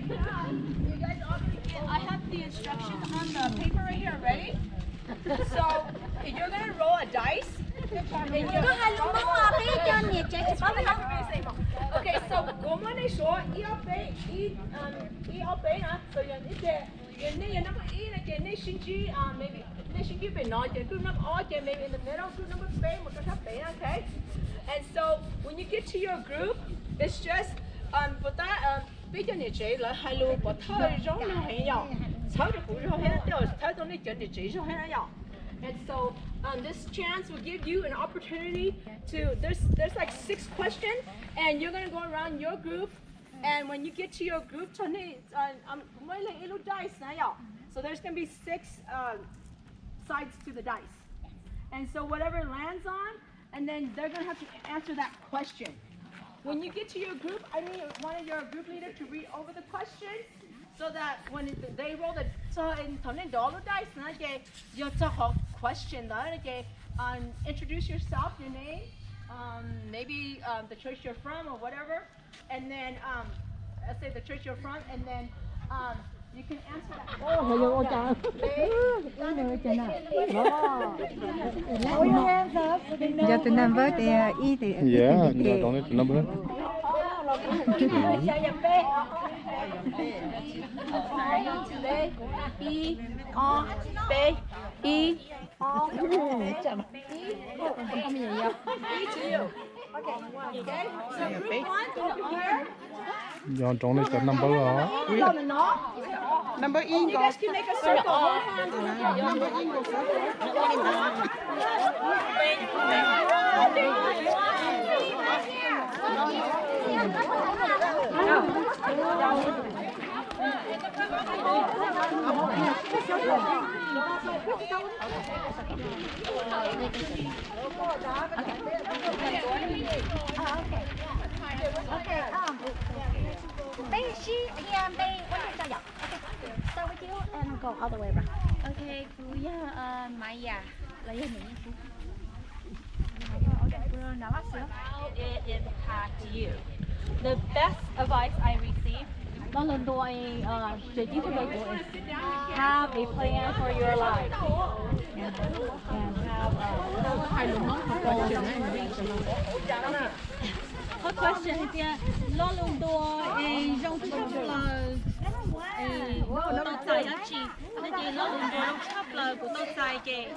You guys all gonna get, I have the instructions on the paper right here already. So, if you're gonna roll a dice, and you're Koj hais lus Hmoob os, peb cov niam tsev tsis paub li. Okay, so, kuv muab nej suav ib ob peb, ib, um, ib ob peb na, so, yog nej, yog nej yog number ib no ces nej sib ntsib, um, maybe, nej sib ntsib pem no ces group number ob ces maybe in the middle, group number peb mus rau sab pem, okay? And so, when you get to your group, it's just, um, puas tab, um, peb cov niam tsev lawv hais lus pov thawj zoo no heev yom, txhawb rau kuv zoo heev, tej zaum txhawb rau nej cov niam tsev zoo heev na yom. And so, um, this chance will give you an opportunity to, there's, there's like six questions, and you're gonna go around your group, and when you get to your group, txog nej, uh, um, muaj ib leeg ib lub dice na yom. So there's gonna be six, um, sides to the dice. And so whatever lands on, and then they're gonna have to answer that question. When you get to your group, I need one of your group leader to read over the question so that when they roll the, so thaum nej nrov lub dice na ces yog txog qhov question ntawd ces, um, introduce yourself, your name, um, maybe, um, the church you're from or whatever. And then, um, let's say the church you're from, and then, um, you can answer that. Your number, yeah, ib, yeah, your number. Ib, ob, peb, ib, ob, ib, ib to you. Okay, so group one, come over here. Nco ntsoov nej cov number os. Number ib nkaus. Okay, um, Beshi, yeah, Be, what is that? Okay, start with you and go all the way around. Okay, kuv yog, uh, Maya, los yog Nim Nyiaj Kub. It impact you. The best advice I received, lo lus ntuas, uh, tseem ceeb tshaj plaws kuv, have a plan for your life. And, and have a Qhov question hais tias lo lus ntuas es zoo tshaj plaws es kuv tau txais dab tsi? No ces lo lus ntuas zoo tshaj plaws kuv tau txais ces,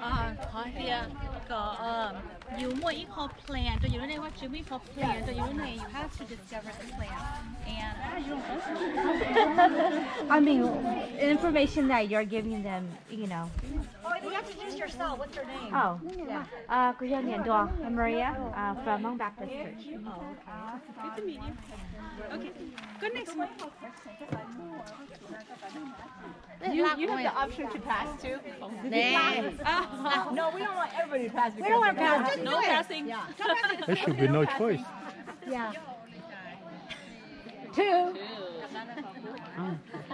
ah, qhov tias kom, ah, yus muaj ib qho plan rau yus lub neej, Vajtswv muaj ib qho plan rau yus lub neej, you have to discover the plan. And I mean, information that you're giving them, you know. Oh, you have to introduce yourself. What's your name? Oh, yeah. Uh, kuv yog Niam Ntuas, Maria, uh, from Hmong Baptist Church. Oh, okay. Good to meet you. Okay. Go next one. You, you have the option to pass too. Nah. Uh, no, we don't want everybody to pass. We don't want to pass. No passing. Yeah. There should be no choice. Yeah. Two.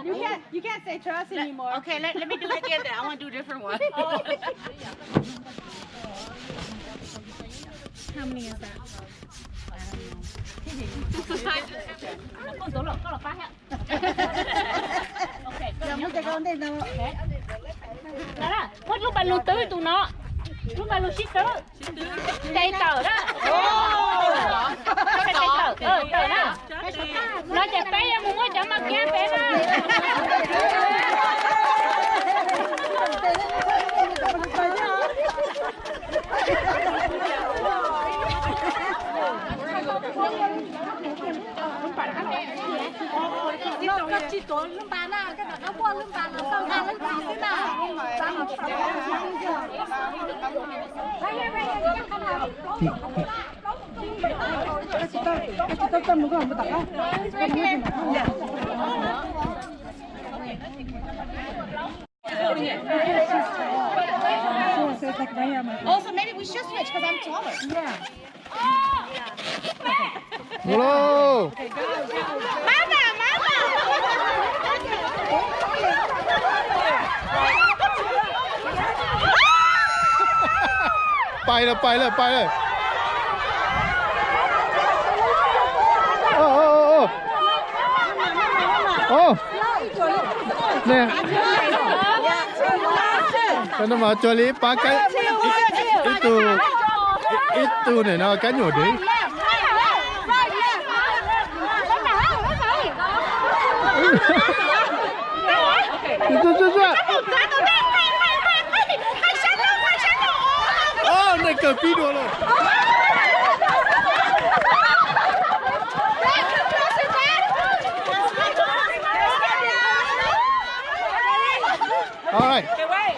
You can't, you can't say trust anymore. Okay, let, let me do it again then. I want to do a different one. How many is that? Muab lub npa lug twb tus no, lub npa lug sib twb. Tes tawm na. Tes tawm, tawm na. No ces peb yuav mus muab cov maj kiab peb na. Koj tsis tuav lub npa na, koj kom koj muaj lub npa los tau nqa lub txiv xwb na. Oh, so maybe we should switch because I'm taller. Yeah. Hello. Mama, mama. Pais lawm, pais lawm, pais lawm. Ơ, ơ, ơ, ơ. Cov no mas cuag li ib pab kab, ib tug, ib tug nim no kab nyuam dev. Oj, nej kawg pib dua lawm. All right. Okay, wait.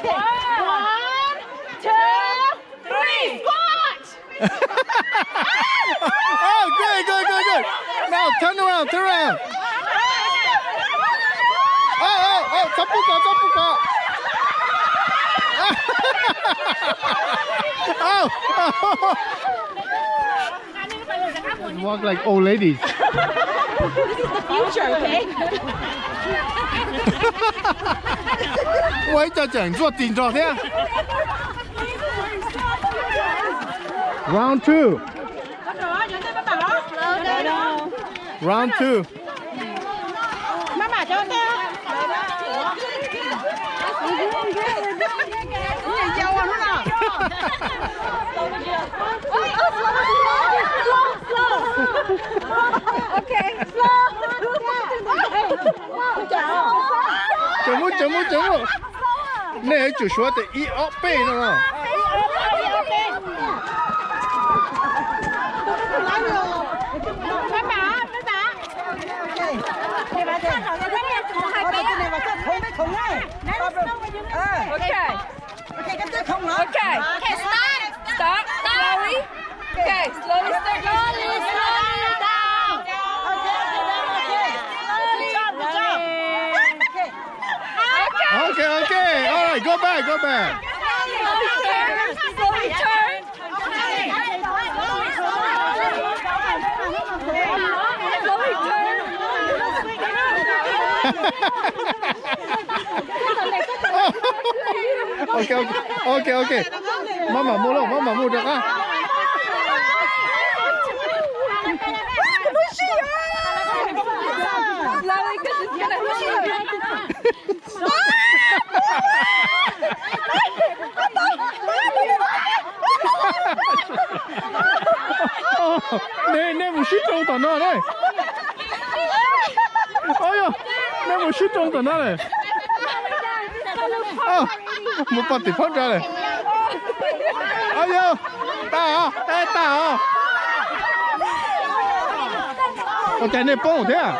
One, two, three, squat! Oh, good, good, good, good. Now turn around, turn around. Oh, oh, oh, txhob pub kom, txhob pub kom. Oh, oh. Walk like old ladies. This is the future, okay? Ua ib co tseem ntxuaj tis nrog thiab. Round two. Round two. Tseem mus, tseem mus, tseem mus. Nej yuav tsum suav tias ib ob peb no. Okay. Okay, stop. Stop. Slowly. Okay, slowly start. Slowly, slowly down. Okay, okay, okay. Good job, good job. Okay. Okay, okay. All right, go back, go back. Slowly turn. Slowly turn. Ok, ok, ok, ok. Maj mam mus lauj, maj mam mus rov qab. Nej, nej mus sib roo tom no ne. Yog, nej mus sib roo tom no ne. Mus pom tim phab ntsa lawm. Yog, tag os, tag os. Ua cas nej poob thiab?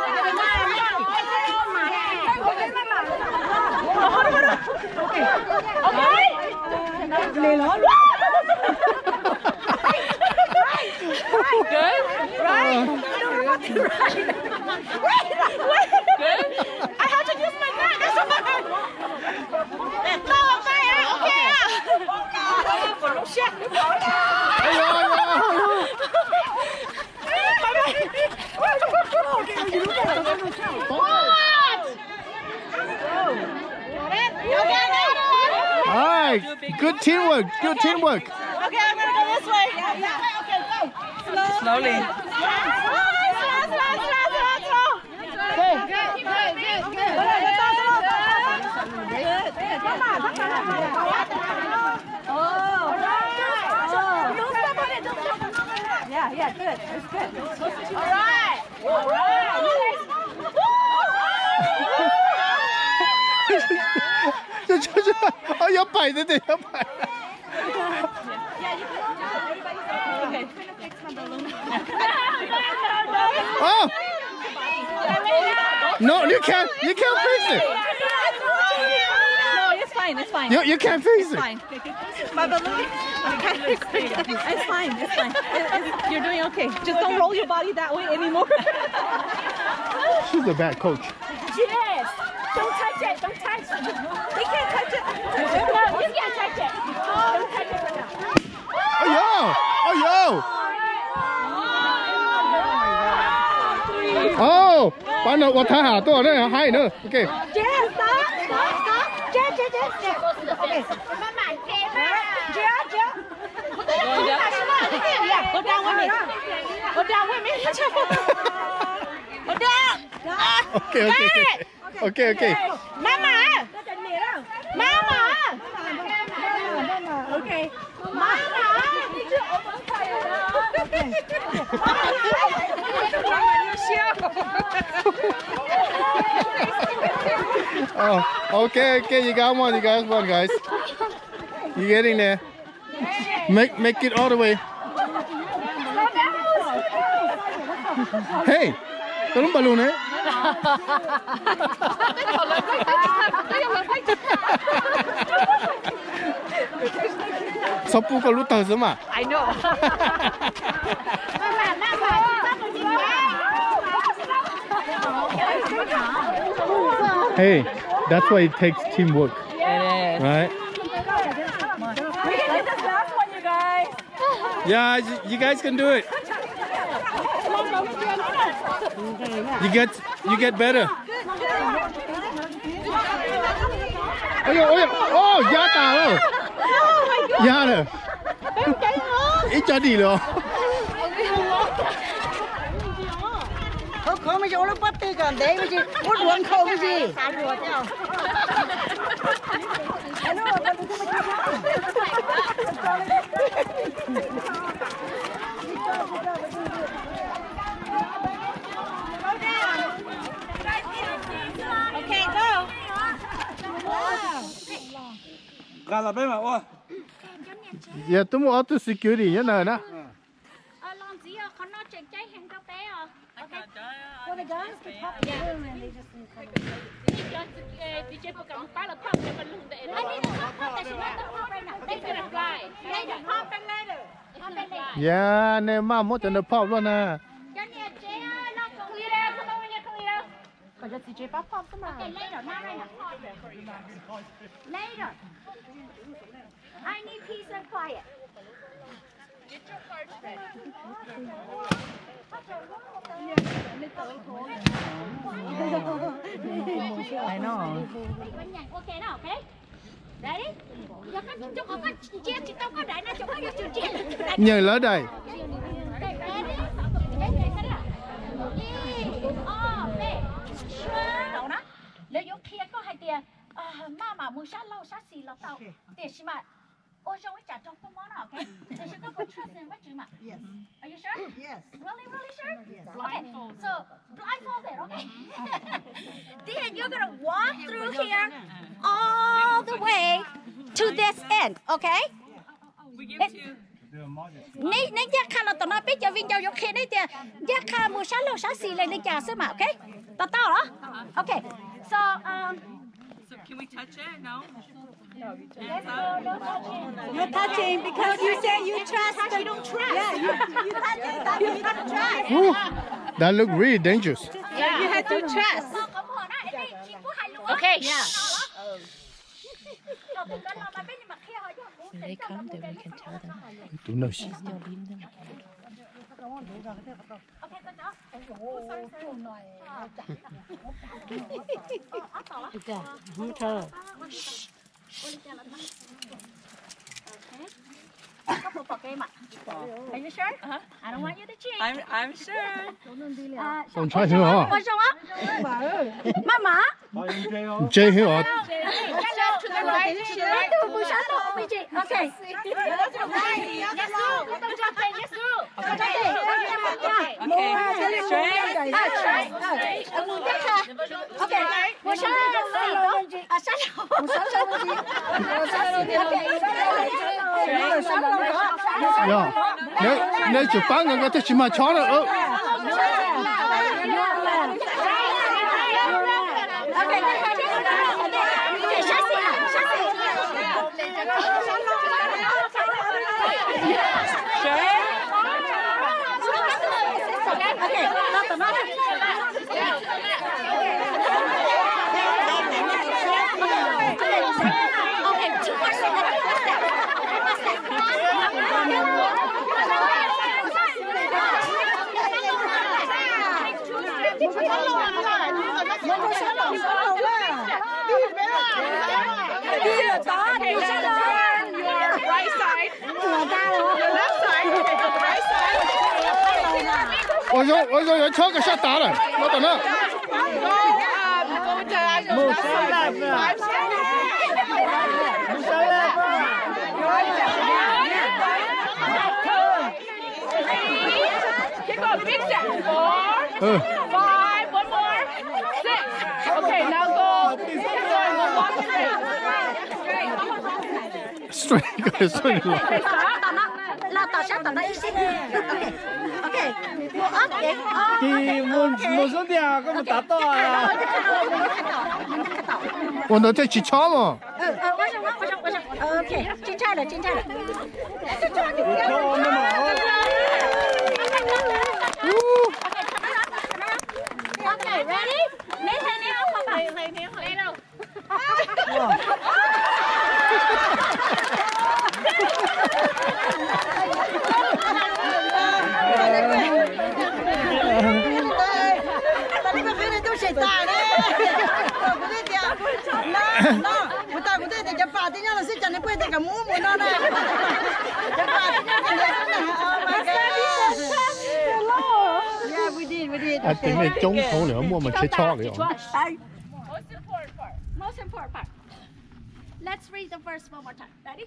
Good. Right? Good. I have to use my neck. That's why. No, I'm fine. I'm okay. Shit. What? All right. Good teamwork. Good teamwork. Okay, I'm gonna go this way. Slowly. Slow, slow, slow, slow, slow. Yeah, yeah, good. That's good. All right. Ov, yuav pais tiag tiag, yuav pais. Oh. No, you can't, you can't fix it. No, it's fine, it's fine. You, you can't fix it. It's fine. My balloon. It's fine. It's fine. It, it's, you're doing okay. Just don't roll your body that way anymore. She's a bad coach. Yes. Don't touch it. Don't touch it. He can't touch it. No, you can't touch it. Don't touch it for now. Ov yog, ov yog. Ov, pab no ua thab ham tuaj ne, haib na. Ok. Jess, stop, stop, stop. Jess, Jess, Jess, Jess. Okay. Jess, Jess. Yeah, go down with me. Go down with me. Go down. Ok, ok, ok. Okay, okay. Mama. Mama. Okay. Mama. Oh, okay, okay, you got one, you got one, guys. You getting there? Make, make it all the way. Hey, koj lub npau lug ne. Txhob pub koj lub tawg xwb mas. Hey, that's why it takes teamwork, right? Yeah, you, you guys can do it. You get, you get better. Oj, oj, oj, ya tas lawm. Ya lawm. Ib co dim lawm. Khov khov mas zoo lub pob tw kom ntev me ntsis, muab duav nkhaus me ntsis. Nqa los peb mam ua. Yog twb muaj ob tug security nyob na. Los ntxiv os, qhov no tseem ceeb heev rau peb os. Yog nej maj muab cov nws phom luaj na. Kom cov txiv tsev pab phom xwb mas. Later. I need peace and quiet. Nyeem lawv daim. Lawv yuav qhia koj hais tias maj mam mus sab laug sab xis los tau, tiam sis mas ua zoo ib tsam rau koj mob no, ok? Tiam sis koj puas trust in Vajtswv mas? Are you sure? Really, really sure? Okay, so blindfolded, okay? Then you're gonna walk through here all the way to this end, okay? Neb, neb ncaj qha los tom no, peb cov viv ncaus yuav qhia neb tias ncaj qha mus sab laug sab xis li cas xwb mas, ok? To tau los? Ok. So, um, You're touching because you say you trust. Yeah, you, you touch it, but you don't trust. Ooh, that look really dangerous. Yeah, you have to trust. Okay. They come, then we can tell them. Tus no shit. Still leaving them. Are you sure? I don't want you to cheat. I'm, I'm sure. Ua zoo os. Maj mam. Ntse heev os. Okay. Yog, nej tseem pab nkawd, nkawd thiaj tsis mag chob na. Ua zoo, ua zoo yuav chob koj sab tav lawm, no tom no. Mus sab laj na. Mus sab laj na. Keep going, big step. Four, five, one more, six. Okay, now go. Keep going, go walk straight. Straight, straight los. Los tom sab tom no ib sij. Ok, mus ob kev. Mus xub ntiag koj mus tav toj. Ua ntawd thiaj tsis chob mas. Ua zoo, ua zoo, ua zoo. Ok, tsis ntshai lawm, tsis ntshai lawm. Ok, ready? Neb hla neb ob qho kom. Kuv tas kuv tej tias cov pas tib nyob los xwb, cas nws pheej tias kom mus ub mus no na. Cov pas tib nyob tias ntawd xwb na. Oh my God. Yeah, we did, we did. Tes nej coob hauv lawm muaj mas tsheb chob li os. Most important part. Most important part. Let's read the verse one more time. Ready?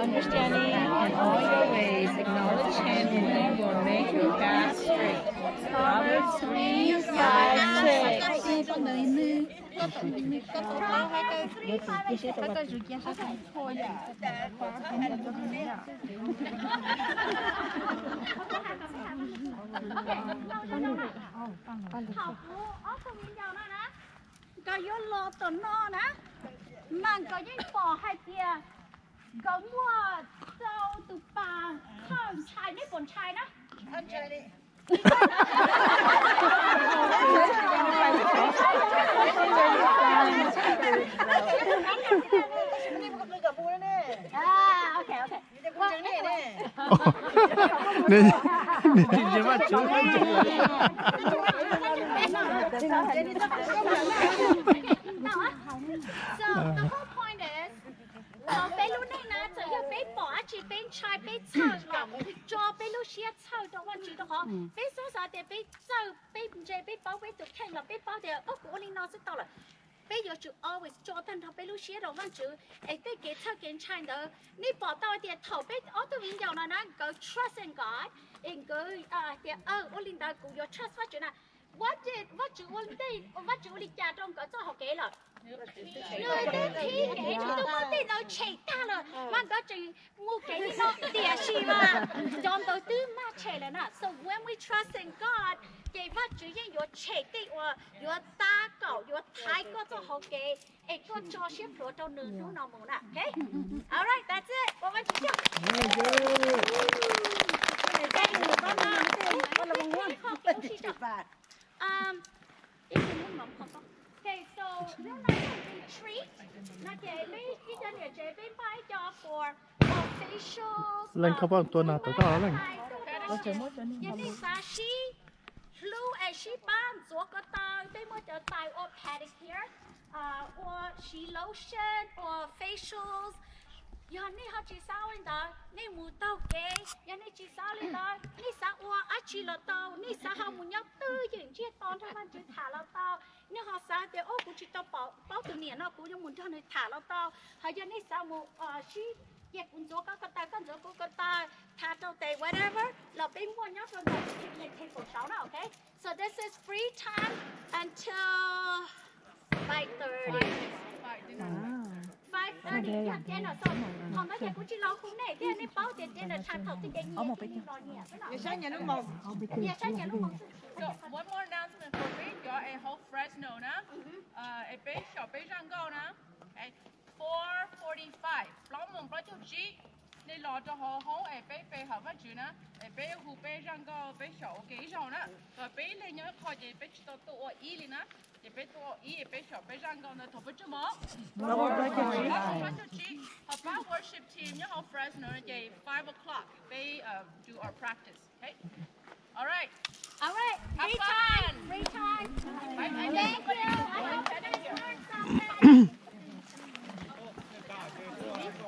Understanding in all your ways, acknowledge him, and he will make your path straight. Proverbs three, five, six. Thaum kuv ob tug viv ncaus no na, nkawd yuav los tom no na, mas nkawd yeej pom hais tias nkawd muaj rau tus pas thawj ntshai, nej puas ntshai na? Ah, ok, ok. So, the whole point is, thaum peb lub neej na, txawm yog peb pom dab tsi peb ntshai peb txhawj los tso peb lub siab txhawj rau Vajtswv rau qhov peb xav xav tias peb txawj peb ntse peb paub peb tus kheej los peb paub tias o kuv ua li no xwb tau lawm. Peb yuav tsum always tso tag nrho peb lub siab rau Vajtswv es tej kev txhawj kev ntshai ntawd. Nej pom tau tias thaum peb ob tug viv ncaus no na nkawd trust in God es nkawd tias ua li ntawd kuv yuav trust Vajtswv na. What did Vajtswv ua, Vajtswv ua li cas rau nkawd txoj hauv kev lawm? Nws twb qhib kev, nws twb muab tej ntawd tshem tag lawm mas nkawd tseem mus kev li no, tiam sis mas cov ntawd twb maj tshem lawm na. So when we trust in God, ces Vajtswv yeej yuav tshem tej uas yuav tab kaum yuav thaiv koj txoj hauv kev es koj tso siab plhuav rau nws hnub no mus na. Okay? All right, that's it. Ua Vajtswv tsaug. Okay, so hnub no yog retreat no ces peb ib co niam tsev peb npaj ib co for officials, leej koj poj tua nas tawm koj leej. Yog nej xav sib hlub es sib pab ntxuav ko taw, peb muaj cov tais ua pedicure, ua siv lotion, ua facials. Yog nej ho tsis xav ua li ntawd, nej mus taug kev. Yog nej tsis xav ua li ntawd, nej xav ua dab tsi los tau, nej xav ho mus nyob twj ywm ntsiag to nrog Vajtswv tham los tau. Nej ho xav tias o kuv tsis tau paub tus niam no, kuv yuav mus nrog nws tham los tau. Ho yog nej xav mus sib, ces kuv ntxuav koj ko taw, koj ntxuav kuv ko taw, thav rau tes whatever los peb muaj nyob rau ntawm table saud na, okay? So this is free time until five thirty. Five thirty, yeah, dinner. So thaum ntawd ces kuv tsis los hu nej thiab, nej paub tias dinner time thaum twg ces nyias cia li los nyias xwb no. Nyias saib nyias lub moos xwb. So one more announcement for peb cov es hauv Fresno na, es peb xyaum peb zaj nkauj na. Four forty-five, plaub moos plaub caug tsib, nej los rau hauv hoob es peb pe hawm Vajtswv na, es peb hu peb zaj nkauj peb xyaum ua ke ib zaug na. Thaum peb ib leeg nyob ib qho ces peb tsis tau tuaj ua ib li na, ces peb tuaj ua ib es peb xyaum peb zaj nkauj ntawd thaum peb tsawg moos? Plaub moos plaub caug tsib. Ho pab worship team nyob hauv Fresno no ces five o'clock peb do our practice. Okay? All right. All right. Have fun. Free time. Free time. Bye. Thank you. I hope you guys learned something.